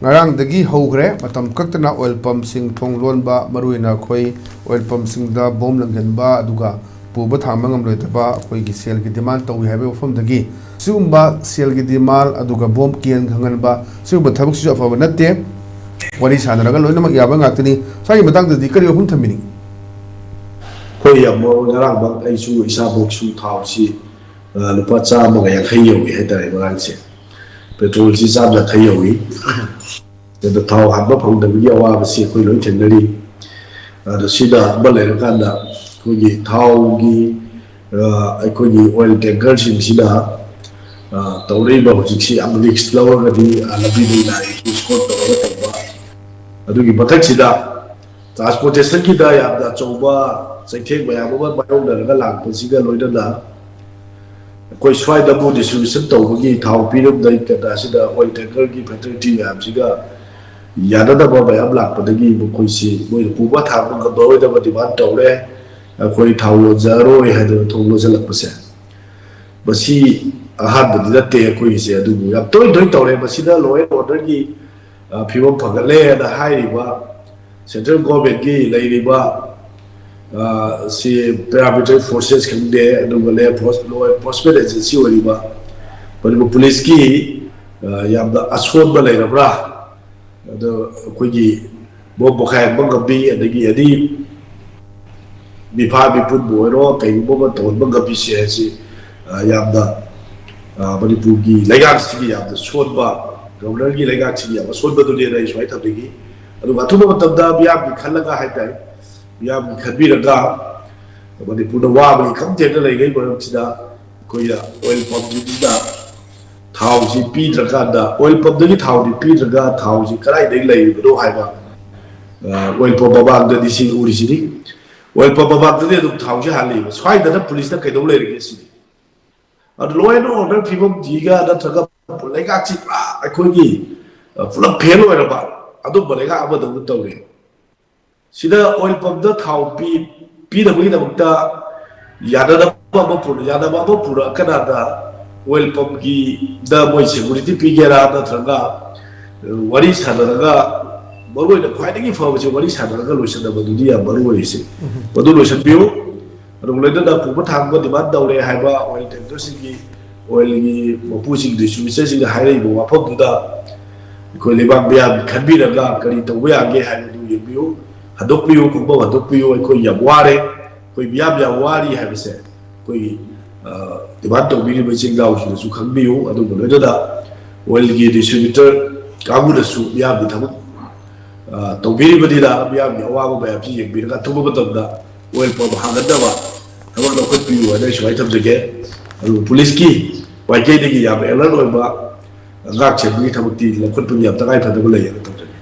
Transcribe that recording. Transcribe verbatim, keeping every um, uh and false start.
ꯉꯔꯥꯡꯗꯒꯤ ꯍꯧꯈ꯭ꯔꯦ꯫ ꯃꯇꯝ ꯀꯛꯇꯅ ꯑꯣꯏꯜ ꯄꯝꯁꯤꯡ ꯊꯣꯡ ꯂꯣꯟꯕ, ꯃꯔꯨꯑꯣꯏꯅ ꯑꯩꯈꯣꯏ ꯑꯣꯏꯜ ꯄꯝꯁꯤꯡꯗ ꯕꯣꯝ ꯂꯪꯁꯤꯟꯕ, ꯑꯗꯨꯒ ꯄꯨꯕ ꯊꯥꯡꯕ ꯉꯝꯂꯣꯏꯗꯕ ꯑꯩꯈꯣꯏꯒꯤ ꯁꯦꯜꯒꯤ ꯗꯤꯃꯥꯟ ꯇꯧꯏ ꯍꯥꯏꯕꯒꯤ ꯋꯥꯐꯝꯗꯒꯤ, ꯁꯤꯒꯨꯝꯕ ꯁꯦꯜꯒꯤ ꯗꯤꯃꯥꯟ ꯑꯗꯨꯒ ꯕꯣꯝ ꯀꯦꯟ ꯈꯪꯍꯟꯕ, ꯁꯤꯒꯨꯝꯕ ꯊꯕꯛꯁꯤꯁꯨ ꯑꯐꯕ ꯅꯠꯇꯦ꯫ ꯋꯥꯔꯤ ꯁꯥꯟꯅꯔꯒ ꯂꯣꯏꯅꯃꯛ ꯌꯥꯕ ꯉꯥꯛꯇꯅꯤ꯫ ꯁ꯭ꯋꯥꯏꯒꯤ ꯃꯇꯥꯡꯗꯗꯤ ꯀꯔꯤ ꯋꯥꯐꯝ ꯊꯝꯕꯤꯅꯤꯡꯉꯤ? ꯑꯩꯈꯣꯏ ꯌꯥꯝ ꯉꯔꯥꯡꯃꯛ ꯑꯩꯁꯨ ꯏꯁꯥꯃꯛꯁꯨ ꯊꯥꯎꯁꯤ, ꯑ, ꯂꯨꯄꯥ ꯆꯥꯝꯃꯒ ꯌꯥꯡꯈꯩ ꯌꯧꯏ ꯍꯥꯏꯇꯥꯔꯦ ꯉꯔꯥꯡꯁꯦ꯫ ꯄꯦꯇ꯭ꯔꯣꯜꯁꯤ ꯆꯥꯝ ꯌꯥꯡꯈꯩ ꯌꯧꯏ꯫ ꯑꯗꯨ ꯊꯥꯎ ꯍꯥꯟꯕ ꯐꯪꯗꯕꯒꯤ ꯑꯋꯥꯕꯁꯤ ꯑꯩꯈꯣꯏ ꯂꯣꯏ ꯊꯦꯡꯅꯔꯤ꯫ ꯑꯗꯣ ꯁꯤꯗ ꯑꯃ ꯂꯩꯔꯀꯥꯟꯗ ꯑꯩꯈꯣꯏꯒꯤ ꯊꯥꯎꯒꯤ, ꯑ, ꯑꯩꯈꯣꯏꯒꯤ ꯑꯣꯏꯜ ꯇꯦꯡꯀꯔꯁꯤꯡꯁꯤꯅ, ꯑ, ꯇꯧꯔꯛꯏꯕ ꯍꯧꯖꯤꯛꯁꯤ ꯌꯥꯝ ꯔꯤꯁ꯭ꯛ ꯂꯧꯔꯒꯗꯤ, ꯑ, ꯂꯝꯕꯤꯗ ꯂꯥꯛꯏ ꯁ꯭ꯀꯣꯔꯠ ꯇꯧꯔꯒ ꯇꯧꯕ꯫ ꯑꯗꯨꯒꯤ ꯃꯊꯛꯁꯤꯗ ꯇ꯭ꯔꯥꯟꯁꯄꯣꯔꯇꯦꯁꯟꯒꯤꯗ ꯌꯥꯝꯅ ꯑꯆꯧꯕ ꯆꯩꯊꯦꯡ ꯃꯌꯥꯝ ꯑꯃ ꯃꯥꯌꯣꯛꯅꯔꯒ ꯂꯥꯛꯄꯁꯤꯒ ꯂꯣꯏꯅꯅ ꯑꯩꯈꯣꯏ ꯁ꯭ꯋꯥꯏꯗꯕꯨ ꯗꯤꯁꯇ꯭ꯔꯤꯕ꯭ꯌꯨꯁꯟ ꯇꯧꯕꯒꯤ ꯊꯥꯎ ꯄꯤꯔꯝꯗꯥꯏ ꯀꯟꯗꯥꯁꯤꯗ ꯑꯣꯏꯜ ꯇꯦꯡꯀꯔꯒꯤ ꯐꯦꯁꯤꯂꯤꯇꯤ ꯃꯌꯥꯝꯁꯤꯒ ꯌꯥꯅꯗꯕ ꯃꯌꯥꯝ ꯂꯥꯛꯄꯗꯒꯤ ꯃꯈꯣꯏꯁꯤ ꯃꯣꯏꯅ ꯄꯨꯕ ꯊꯥꯡꯕ ꯉꯝꯃꯔꯣꯏꯗꯕ ꯗꯤꯃꯥꯟ ꯇꯧꯔꯦ꯫ ꯑꯩꯈꯣꯏ ꯊꯥꯎ ꯌꯣꯟꯖꯔꯔꯣꯏ ꯍꯥꯏꯗꯅ ꯊꯣꯡ ꯂꯣꯟꯁꯤꯜꯂꯛꯄꯁꯦ, ꯃꯁꯤ ꯑꯍꯥꯟꯕꯗꯤ ꯅꯠꯇꯦ ꯑꯩꯈꯣꯏꯒꯤꯁꯦ, ꯑꯗꯨꯕꯨ ꯌꯥꯝ ꯇꯣꯏ ꯇꯣꯏ ꯇꯧꯔꯦ꯫ ꯃꯁꯤꯗ ꯂꯣ ꯑꯦꯟ ꯑꯣꯔꯗꯔꯒꯤ, ꯑ, ꯐꯤꯕꯝ ꯐꯒꯠꯂꯦꯅ ꯍꯥꯏꯔꯤꯕ ꯁꯦꯟꯇ꯭ꯔꯦꯜ ꯒꯣꯔꯃꯦꯟꯒꯤ ꯂꯩꯔꯤꯕ, ꯑ, ꯁꯤ ꯄꯦꯔꯥꯃꯤꯂꯤꯇꯔꯤ ꯐꯣꯔꯁꯦꯁ ꯈꯪꯗꯦ, ꯑꯗꯨꯒ ꯂꯣ ꯑꯦꯟꯐꯣꯔꯁꯃꯦꯟ ꯑꯦꯖꯦꯟꯁꯤ ꯑꯣꯏꯔꯤꯕ ꯃꯅꯤꯄꯨꯔ ꯄꯨꯂꯤꯁꯀꯤ, ꯑ, ꯌꯥꯝꯅ ꯑꯁꯣꯟꯕ ꯂꯩꯔꯕ꯭ꯔꯥ? ꯑꯗꯣ ꯑꯩꯈꯣꯏꯒꯤ ꯕꯣꯝ ꯄꯣꯈꯥꯏꯍꯟꯕ ꯉꯝꯃꯤ, ꯑꯗꯒꯤ ꯑꯦꯅꯤ ꯃꯤꯐꯥ ꯃꯤꯄꯨꯟꯕꯨ ꯑꯣꯏꯔꯣ ꯀꯩꯒꯨꯝꯕ ꯑꯃ ꯇꯧꯍꯟꯕ ꯉꯝꯃꯤꯁꯦ ꯍꯥꯏꯁꯤ, ꯑ, ꯌꯥꯝꯅ, ꯑ, ꯃꯅꯤꯄꯨꯔꯒꯤ ꯂꯩꯉꯥꯛꯁꯤꯒꯤ ꯌꯥꯝꯅ ꯁꯣꯟꯕ, ꯒꯕꯔꯅꯔꯒꯤ ꯂꯩꯉꯥꯛꯁꯤꯒꯤ ꯌꯥꯝꯅ ꯁꯣꯟꯕꯗꯨꯅꯦꯅ ꯑꯩ ꯁꯨꯃꯥꯏꯅ ꯊꯝꯅꯤꯡꯉꯤ꯫ ꯑꯗꯨꯒ ꯑꯊꯨꯕ ꯃꯇꯝꯗ ꯃꯤꯌꯥꯝꯒꯤ ꯈꯜꯂꯒ ꯍꯥꯏꯇꯥꯔꯦ, ꯃꯤꯌꯥꯝꯒꯤ ꯈꯟꯕꯤꯔꯒ ꯃꯅꯤꯄꯨꯔꯗ ꯋꯥꯕꯒꯤ ꯈꯝ ꯊꯦꯡꯅ ꯂꯩꯔꯤꯉꯩ ꯃꯔꯝꯁꯤꯗ ꯑꯩꯈꯣꯏꯅ ꯑꯣꯏꯜ ꯄꯝꯁꯤꯡꯁꯤꯗ ꯊꯥꯎꯁꯤ ꯄꯤꯗ꯭ꯔꯀꯥꯟꯗ, ꯑꯣꯏꯜ ꯄꯝꯗꯒꯤ ꯊꯥꯎꯗꯤ ꯄꯤꯗ꯭ꯔꯒ ꯊꯥꯎꯁꯤ ꯀꯗꯥꯏꯗꯒꯤ ꯂꯩꯔꯤꯕꯅꯣ ꯍꯥꯏꯕ, ꯑ, ꯑꯣꯏꯜ ꯄꯝ ꯃꯃꯥꯡꯗꯗꯤ ꯁꯤ ꯎꯔꯤꯁꯤꯅꯤ꯫ ꯑꯣꯏꯜ ꯄꯝ ꯃꯃꯥꯡꯗꯗꯤ ꯑꯗꯨꯝ ꯊꯥꯎꯁꯤ ꯍꯥꯜꯂꯤꯕ꯫ ꯁ꯭ꯋꯥꯏꯗꯅ ꯄꯨꯂꯤꯁꯅ ꯀꯩꯗꯧ ꯂꯩꯔꯒꯦ ꯁꯤꯅꯤ꯫ ꯑꯗꯨ ꯂꯣ ꯑꯦꯟ ꯑꯣꯔꯗꯔ ꯐꯤꯕꯝꯁꯤꯒ ꯅꯠꯇ꯭ꯔꯒ ꯂꯩꯉꯥꯛꯁꯤ ꯄꯨꯔꯥ ꯑꯩꯈꯣꯏꯒꯤ, ꯑ, ꯄꯨꯂꯞ ꯐꯦꯜ ꯑꯣꯏꯔꯕ ꯑꯗꯨꯝꯕ ꯂꯩꯉꯥꯛ ꯑꯃꯗꯧꯅ ꯇꯧꯔꯦ꯫ ꯁꯤꯗ ꯑꯣꯏꯜ ꯄꯝꯗ ꯊꯥꯎ ꯄꯤ-, ꯄꯤꯅꯕꯒꯤꯗꯃꯛꯇ ꯌꯥꯅꯅꯕ ꯑꯃ ꯄꯨꯔ-, ꯌꯥꯅꯕ ꯑꯃ ꯄꯨꯔꯛꯑꯀꯥꯟꯗ ꯑꯣꯏꯜ ꯄꯝꯒꯤꯗ ꯃꯣꯏ ꯁꯦꯀꯨꯔꯤꯇꯤ ꯄꯤꯒꯦꯔꯥ ꯅꯠꯇ꯭ꯔꯒ ꯋꯥꯔꯤ ꯁꯥꯟꯅꯔꯒ, ꯃꯔꯨꯑꯣꯏꯅ ꯈ꯭ꯋꯥꯏꯗꯒꯤ ꯐꯕꯁꯤ ꯋꯥꯔꯤ ꯁꯥꯟꯅꯔꯒ ꯂꯣꯏꯁꯤꯟꯅꯕꯗꯨꯗꯤ ꯌꯥꯝ ꯃꯔꯨ ꯑꯣꯏꯔꯤꯁꯦ꯫ ꯃꯗꯨ ꯂꯣꯏꯁꯤꯟꯕꯤꯌꯨ꯫ ꯑꯗꯨꯒ ꯂꯣꯏꯅꯅ ꯄꯨꯕ ꯊꯥꯡꯕ ꯗꯤꯃꯥꯟ ꯇꯧꯔꯦ ꯍꯥꯏꯕ ꯑꯣꯏꯜ ꯇꯦꯡꯀꯔꯁꯤꯡꯒꯤ, ꯑꯣꯏꯜꯒꯤ ꯃꯄꯨꯁꯤꯡ, ꯗꯤꯁꯇ꯭ꯔꯤꯕ꯭ꯌꯨꯇꯔꯁꯤꯡꯅ ꯍꯥꯏꯔꯛꯏꯕ ꯋꯥꯐꯝꯗꯨꯗ ꯑꯩꯈꯣꯏ ꯂꯩꯕꯥꯛ ꯃꯤꯌꯥꯝ ꯈꯟꯕꯤꯔꯒ ꯀꯔꯤ ꯇꯧꯕ ꯌꯥꯒꯦ ꯍꯥꯏꯕꯗꯨ ꯌꯦꯡꯕꯤꯌꯨ, ꯍꯟꯗꯣꯛꯄꯤꯌꯨ, ꯈꯣꯡꯐꯝ ꯍꯟꯗꯣꯛꯄꯤꯌꯨ꯫ ꯑꯩꯈꯣꯏ ꯌꯥꯝ ꯋꯥꯔꯦ, ꯑꯩꯈꯣꯏ ꯃꯤꯌꯥꯝ ꯌꯥꯝ ꯋꯥꯔꯤ ꯍꯥꯏꯕꯁꯦ ꯑꯩꯈꯣꯏꯒꯤ, ꯑ, ꯗꯤꯃꯥꯟ ꯇꯧꯕꯤꯔꯤꯕ ꯏꯆꯤꯜ ꯏꯅꯥꯎꯁꯤꯡꯅꯁꯨ ꯈꯪꯕꯤꯌꯨ꯫ ꯑꯗꯨꯒ ꯂꯣꯏꯅꯅ ꯑꯣꯏꯜꯒꯤ ꯗꯤꯁꯇ꯭ꯔꯤꯕ꯭ꯌꯨꯇꯔ ꯀꯥꯡꯕꯨꯅꯁꯨ ꯃꯤꯌꯥꯝꯒꯤ ꯊꯕꯛ, ꯑ, ꯇꯧꯕꯤꯔꯤꯕꯅꯤꯅ ꯃꯤꯌꯥꯝꯒꯤ ꯑꯋꯥꯕ ꯃꯌꯥꯝꯁꯤ ꯌꯦꯡꯕꯤꯔꯒ ꯑꯊꯨꯕ ꯃꯇꯝꯗ ꯑꯣꯏꯜ ꯄꯝ ꯍꯥꯡꯍꯟꯅꯕ ꯊꯕꯛ ꯂꯧꯈꯠꯄꯤꯌꯨ ꯍꯥꯏꯅ ꯑꯩ ꯁꯨꯃꯥꯏꯅ ꯊꯝꯖꯒꯦ꯫ ꯑꯗꯨꯒ ꯄꯨꯂꯤꯁꯀꯤ ꯃꯥꯏꯀꯩꯗꯒꯤ ꯌꯥꯝꯅ ꯑꯦꯂꯔꯠ ꯑꯣꯏꯕ ꯉꯥꯛ ꯁꯦꯟꯕꯒꯤ ꯊꯕꯛꯇꯤ ꯂꯧꯈꯠꯄꯒꯤ ꯌꯥꯝ ꯇꯉꯥꯏ ꯐꯗꯕ ꯂꯩꯌꯦꯅ ꯊꯝꯖꯒꯦ꯫